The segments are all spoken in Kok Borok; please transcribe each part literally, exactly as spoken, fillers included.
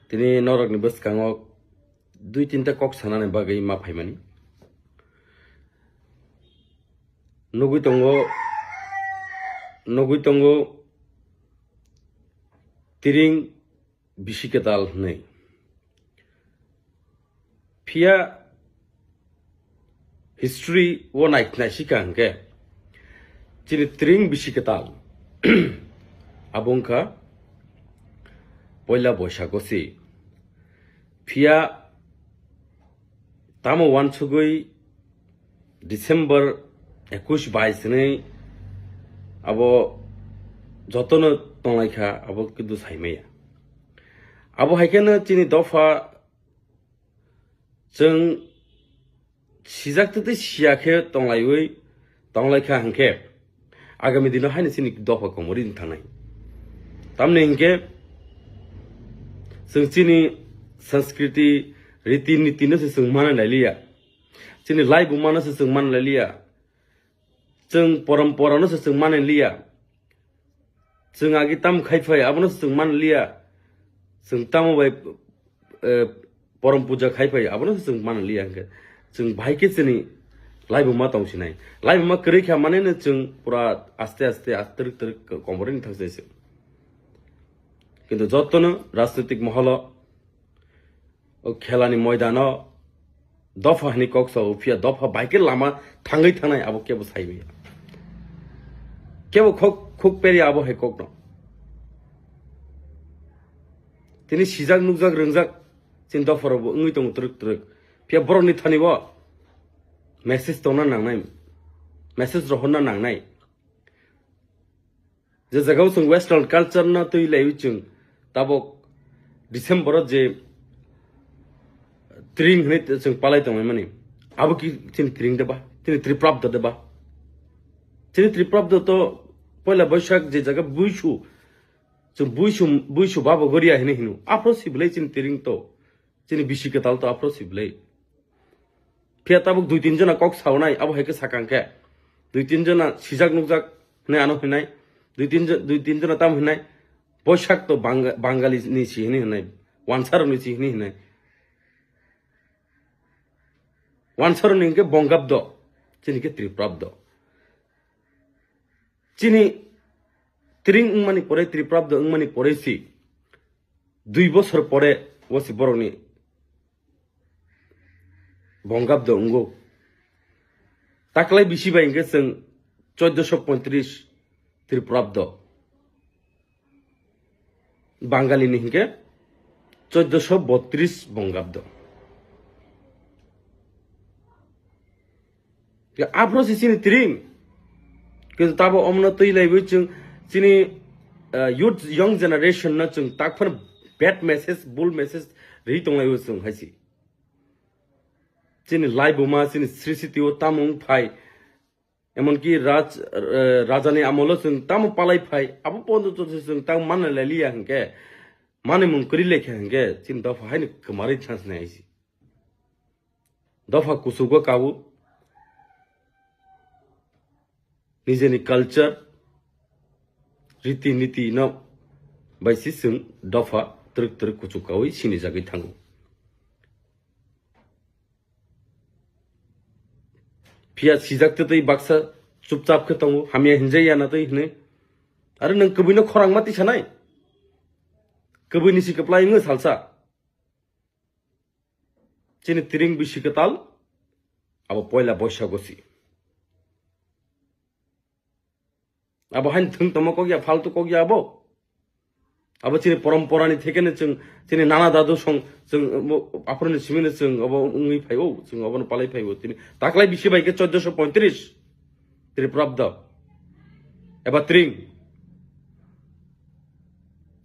Tini norokni bwskango dui tinta kok sanani bagwi ma phaimani. Nugwi tongo, nugwi tongo Tiring bisi kwtal hwnwi. Phiya history o nai-, naisika hwnkhe chini Tiring bisi kwtal abo wngkha poila Boisago si. Phiya tamo uansugwi December ekush bais hwnwi abo jotono tonglaikha, abo kintu saimaya. Abo hai kheno chini dopha chwng sijak tei siya khe tonglaiwi tonglaikha hwnkhe agami dino haino chini dopha komorwi wng thangnai. Tamni hwnkhe chwng chini sanskriti, riti niti no se chwng mana nailiya. Chini laibuma no se chwng mana nailiya. Chwng porompora no se chwng mana liya. Chwng agi tam khai phai, abono se chwng mana liya. Chwng tamo bai, eh, porom puja khai phai, abono se chwng mana liya hwnkhe. Chwng bahai khe chini laibuma tong sinai. Laibuma kwrwi kha maneno chwng pura aste aste, aste twrwk twrwk komorwi thang sai se. Kintu jotono rajnitik moholo o khelani moidano dopha hwnwi kok sao, phiya dopha bai khe lama thangwi thangnai abo kebo sai maya. Kebo khok, khok perya abo hai kokno. Tini sijak nukjak rwngjak chini dopharokbo wngwi tongo twrwk twrwk. Phiya borokni thani bo message tongna nangnai, message rohorna nangnai. Je jagao chwng western culture no twi laiwi chwng tabok December o je Tiring hwnwi chwng palai tongmani, abo ki chini Tiring de ba, chini Triprabdo de ba? Chini Triprabdo to poila Boisak je jaga buisu, chwng buisu, buisu babo goria hwnwi hino, aphro si belai chini Tiring to. Chini bisi kwtal to aphro si belai. Phiya tabuk dui tin jona kok saunai, abo hai khe sakang khe. Dui tin jona sijak nukjak hwnwi ano hwnai. Dui tin jo-, dui tin jona tam hwnai. Boisak to Bang-, Bangali ni si hwnwi hwnai. Wansarok ni si hwnwi hwnai. Wansarok ni hwnkhe Bongabdo. Chini khe Triprabdo. Chini Tiring wngmani pore, Triprabdo wngmani pore si. Dui bosor pore o si borokni Bongabdo wngo. Taklai bisi bai hwnkhe chwng chauddosho pointris Triprabdo. Bangali ni hwnkhe chauddosho botris Bongabdo. Aphro si chini Tiring. Kintu tabo omno twi laiwi chwng chini, uh, youth, young generation no chwng takphano bad message, bul message ri tonglaiwi chwng hai si. Chini laibuma, chini srisiti o tamo wng phai. Emonki raj, eh, rajani amolo chwng tamo palai phai. Abo pondo to chwng tamo manna lai liya hwnkhe. Manimung kwrwi lekha hwnkhe. Chini dopha haino kwmarwi chance nai si. Dopha kuchugo kabu. Nijeni culture, riti niti no bai si chwng dopha twrwk twrwk kuchuk kawi sinijagwi thango. Phiya sijak twi twi baksa chupchap khe tongo, hamya hinjai ya na twi hwnwi. Aro nwng kwbwino khorang ma tisanai? Kwbwini si kwplai wngwi salsa. Chini Tiring bisi kwtal, abo poila Boisago si. Abo hain thwng tongma kok ya, faltu kok ya abo. Abo chini poromporani thekeno chwng, chini nana dadu song, chwng, mo-, aphuruni simino chwng abo wngwi phaio, chwng abono palai phaio. Tini taklai bisi bai khe chauddosho pointris Triprabdo eba Tiring.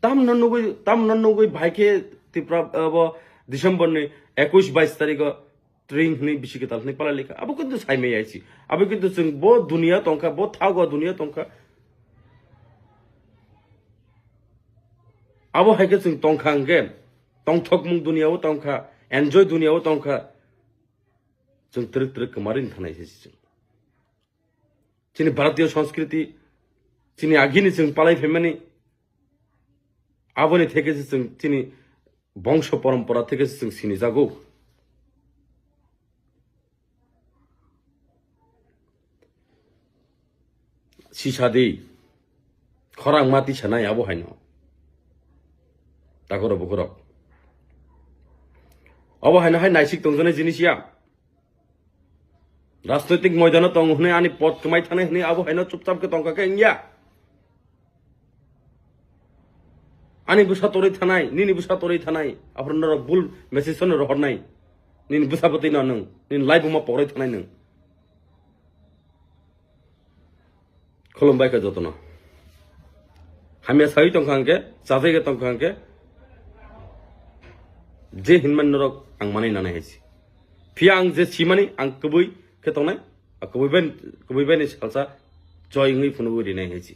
Tamno nugwi, tamno nugwi bai khe Tripura, abo December ni ekush bais tarikh o Tiring hwnwi bisi kwtal hwnwi palai lekha. Abo kintu saimai yaisi. Abo kintu chwng bo duniya tongkha, bo thago duniya tongkha. Abo hai khe chwng tongkha hwnkhe, tongthokmung duniya o tongkha, enjoy duniya o tongkha. Chwng twrwk twrwk kwmarwi thangnaisi chwng. Chini Bharatiyo Sanskriti, chini agini chwng palai phaimani, aboni theke se chwng chini Bongso porompora theke se chwng sinijago. Sisadi, khorang mati sanai abo haino. Takoro bukurok. Abo haino hai naisik tongjanai jinis ya. Rajnoitik moidano tong hwnwi ani pot kwmai thanai hwnwi abo haino chupchap khe tongkha khe wngya. Ani bwsa torwi thanai, nini bwsa torwi thanai, aphuru norok bul message no rohornai. Nini bwsa bwtwi no nwng, nini life buma porwi thanai nwng. Khulumbai khe jotono. Hamya sawi tongkha hwnkhe, chajai khe tongkha hwnkhe, je hinmani norok ang manwi nanai hai se. Phiya ang je simani ang kubui khe tongnai, a kubui bai, kubui bai ni salsa joy wngwi phunugwi rinai hai se.